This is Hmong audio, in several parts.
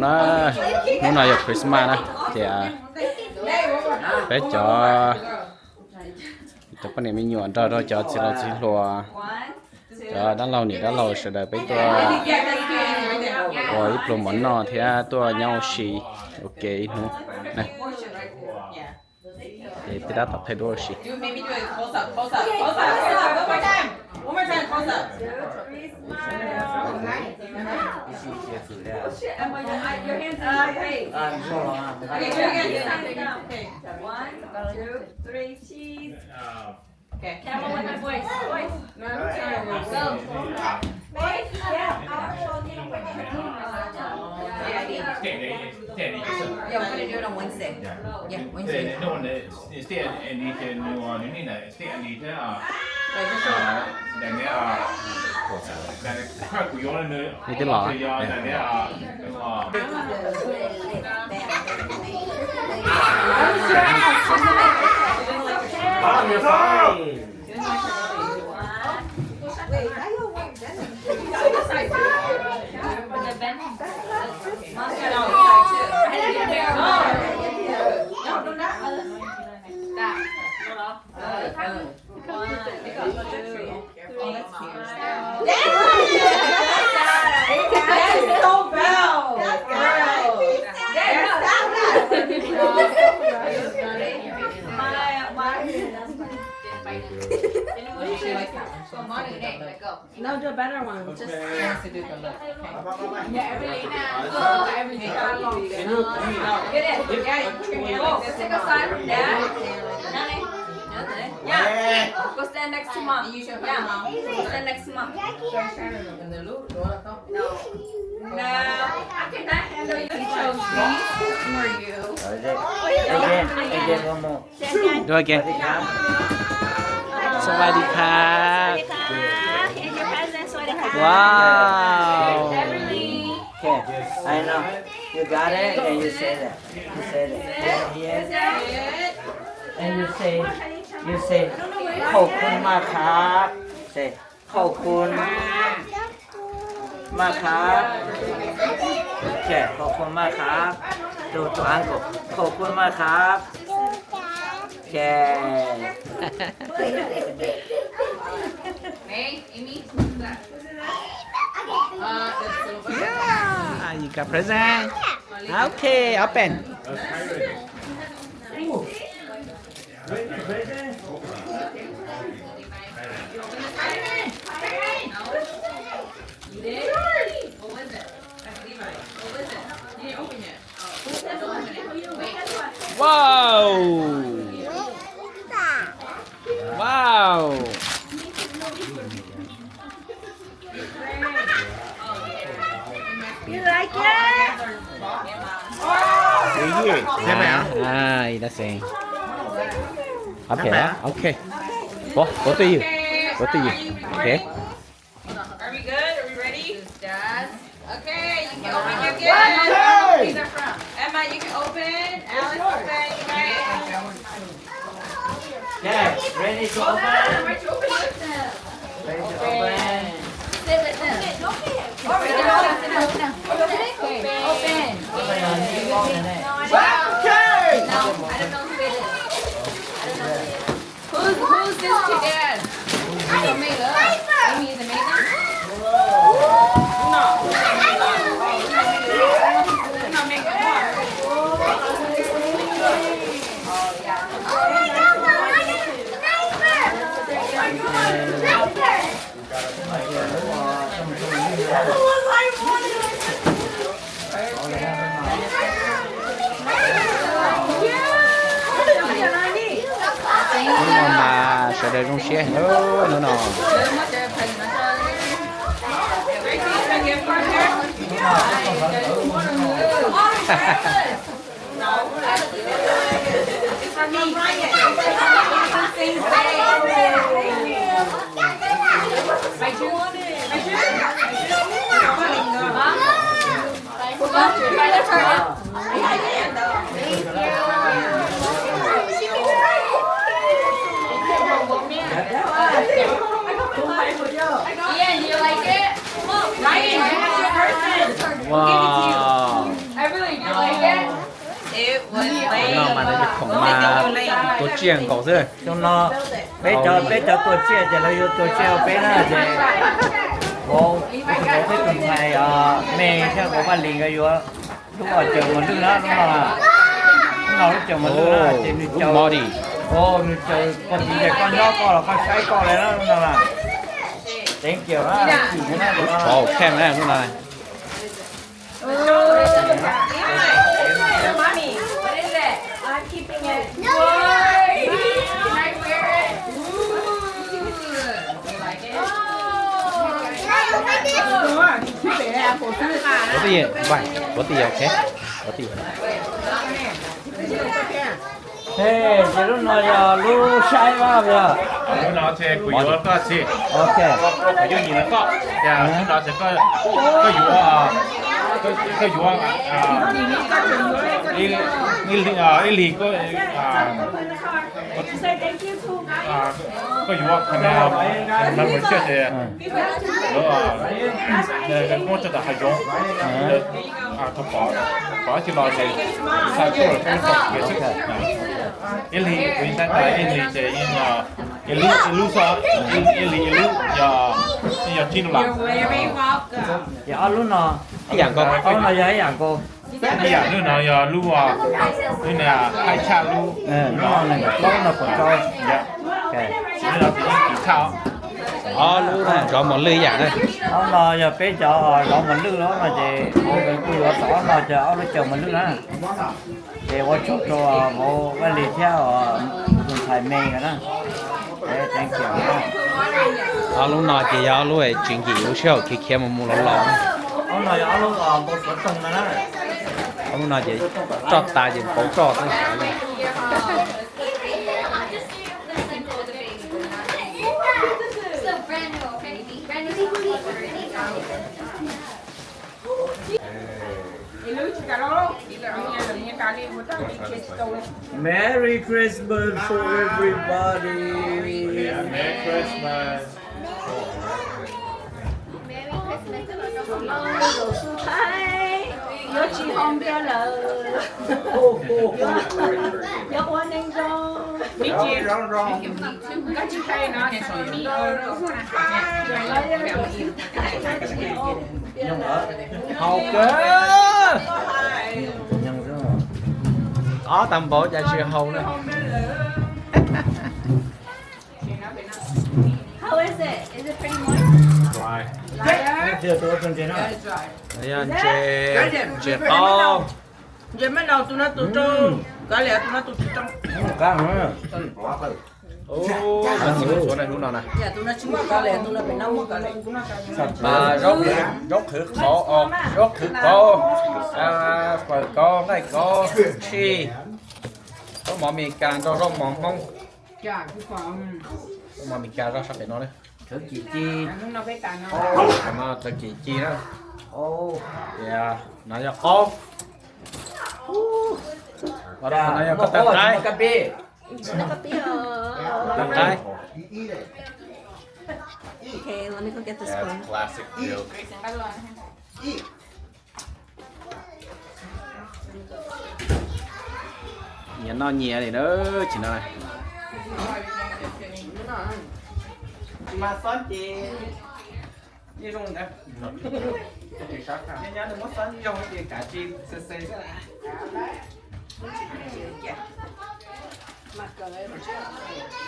Hnub no yog Christmas na, ces peb cov, cov poj niam me nyuam nrog rau cov txiv laus txiv hluas, cov dab laug niam dab laug sawv daws peb tuaj ua ib pluag mov noj thiab tuaj nyob ua si ua ke ib hnub. Ces peb tab tom thaij duab ua si. Li twb los. No, do a better one. Just yeah, everything. Get it. Yeah, you can handle it. Go sit aside from dad. Nani? Yeah. Go stand next to mom. Yeah. Go stand next to mom. No. No. I cannot handle you. He chose these for you. Again, again, one more. Do again. สวัสดีครับ Wow. Okay, I know. You got it, and you say that. You say that. Yes. And you say, you say, ขอบคุณมากครับ Say, ขอบคุณมากครับ Okay, ขอบคุณมากครับ To, to uncle. ขอบคุณมากครับ Okay. Yeah, you got present. Okay, open. Wow. Wow. You like it? ใช่ไหม Ah, ah, that's it. Okay, okay. Go, go to you. Go to you. Okay. Are we good? Are we ready? Yes. Okay, you can open your gift. Emma, you can open. Alice, open. You guys. Okay, ready to open? Ready to open. Sit with them. Open. Open. Open. No, I don't know who it is. I don't know who it is. Who's, who's this to dad? Is it Megan? Amy, is it Megan? No. Not Megan. Hnub no mas sawv daws zoo siab heev hnub no. Wow. It was lame. No mas nws khoom mas tua tsiaj nkaus xwb. Xyoo no peb cov, peb cov tua tsiaj ces lawv yuav tua tsiaj rau peb na ces vauv, vauv peb tus ntxhais me thiab vauv Vaj Lis nkawd yuav lub caws mos lwj na, lub no, lub no lub caws mos lwj na ces nws caws, nws caws koj tiv ces koj nyob koj los koj saib koj li na lub no na. Thank you na, chim na. Lub no khej na lub no. Mommy, what is it? I'm keeping it. Yay! Can I wear it? Ooh, you like it? Có tí gì? Vậy, có tí gì, ok? Có tí gì? Ê, ces lub no yog lub saib vaj yog. Lub no ces kuv yuav koj xwb. Ok. Koj, koj yuav nyiam koj. Ces lub no ces koj, koj yuav, koj, koj yuav, ah, ib, ib li, ah, ib li koj, ah, ah, koj yuav, ah, membership ces lawv, ah, muab tso tom hav zoov, ah, rau pov, pov tsis los ces xa tuaj lawm koj lub kaum kiag xwb. Ib li kuv yeej saib tas ib li ces yeej, ah, ib lub, ib lub xwb, ib li ib lub yog, yog tsib lub lawm. Ces ob lub no, ib yam nkaus, ob lub no yog ib yam nkaus. Ib yam lub no yog lub, lub niag haib tshaj lub, lub no nees nkaum plaub no puas tau? Lub no ces yeej kim tshaj. Ob lub no zov mos lwj ib yam na. Ob no yog peb cov zov mos lwj los no ces kuj yuav tau ob no ces ob lub caws mos lwj na. Ces ua tsaug rau vauv Vaj Lis thiab tus ntxhais me nkawd na. Thank you na. Ob lub no ces yog ob lub tsis nkim lub sij hawm khiav khiav mus mus los los. Ob no yog ob lub npau suav toog no na. Ob lub no ces roj tas ces pauv roj xwb. Merry Christmas for everybody. Merry Christmas. Yuav tsis haus npias lawm. Yuav ua neeg zoo. Koj tsis hais no. Haus kawg. Ob tag npaum cas tsis haus na. How is it? Is it pretty moist? Yog ntses, ntses qaub. Ntses mab nau tus no tus rau, kav liam tus no tus tsis rau. Tus no tsis muaj kav liam, tus no pem no muaj kav liam. Zaub qhwv qaub, zaub qhwv qaub, fawm qaub, nqaij qaub, tshij, zaub mov Amelikas nrog zaub mov Hmoob. Zaub mov Amelikas zoj sab pem no na. Txawv kim ci. Txawv kim ci na. Tias no yog qaub. No yog koj tawg qaib. Tawg qaib. Okay, let me go get the spoon. Nyias noj nyias li na, tsis no. Mas xob ces yeej zoo ntawd. Nyob nyob nws muab xob zoo ces kav tsij xwb xwb xwb.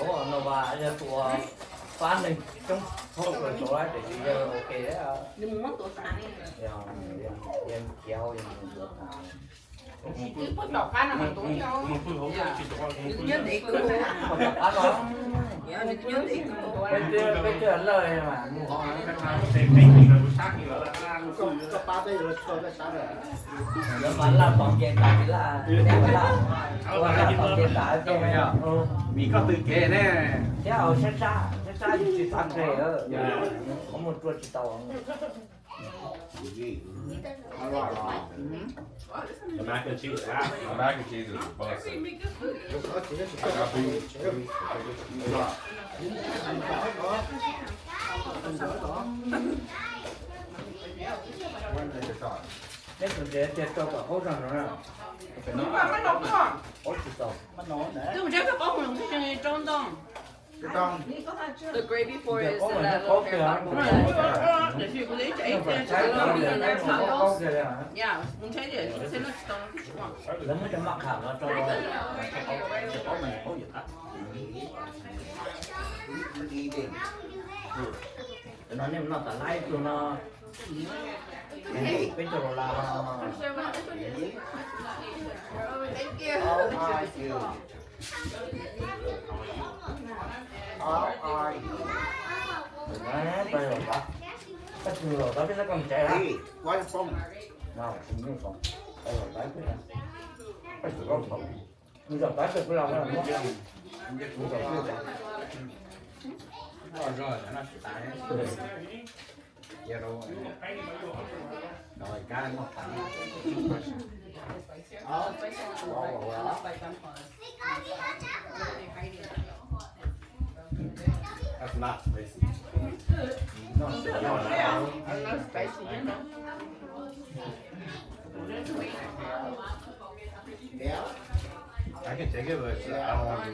Ua no vas yog tus pab neeg coob hauj lwm rau tiam sis yog ok. Yog khiav hauj yog mus tuav tas. Peb twb lawj mas mus hov. Lawv mas laj pom nce tas tsis laj, laj, ua laj pom nce tas tej. Vim koj tw kev ne. Thiab sab sab, sab sab tsis txav nqe, qhov muag rua tsis tau. The mac and cheese is awesome. Neb tus ntev tiag rau tom qaub zog no na. Twb mus tsaib peb qaub mus tsis tseem rau ntoo. The gravy for is in that little pan. Tiam sis kuv ib tsam ib txhia tsis tau noj li no na. Yeah, mus ntshai tias ib txhia noj tsis tau no twb tsis ua. Lawv muab cov maj kham no rau. Cov no nej mus noj tas lab ib tug no. Peb caug dollar no. Thank you. Peb caug dollar, peb caug dollar peb caug dollar. That's not spicy. I can take it, but I don't want to.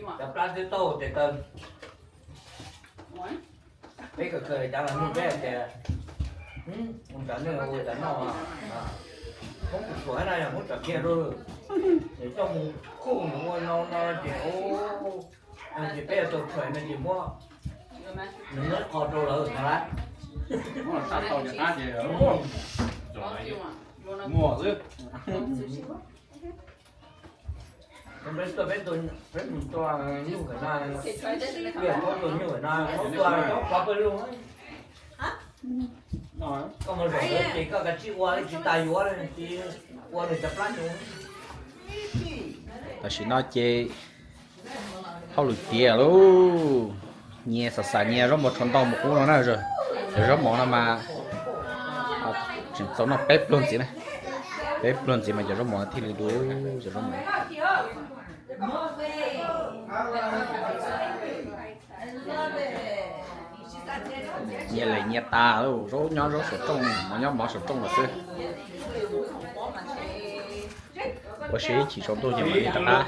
Cov plab twb tau tes taw. Peb kawm kawm cas los nug peb hais tias, mus tsam neeg ua cas noj, muab kuv suav na yog muab tsam kiag rau, es coj mus khuj mus ua no no ces, ces peb yuav tau tshais no ces muab nws muab qho rau lawv no lawm. Muaj xwb. Peb mus tua nyuj ntawm no, peb mus tua nyuj ntawm no, muab tua coob qhov pawg lug. Koj mus zaum ntawd ces koj kav tsij ua tsis tas yuav, ua nws cov plab nyuj. Tam sim no ces hauj lwm tiav lauj, nyias xam xam nyias zaub mov tsho ntau mus ub no na. Cov zaub mov no mas tseem txaus noj peb pluag ntxiv na, peb pluag ntxiv mas cov zaub mov thiaj li du, cov zaub mov. Nyias lem nyias tas, zaub nyob zaub saum rooj, mov nyob mov saum rooj lawm xwb. Ua si ib chim tsaus ntuj ces mam li rov qab noj dua.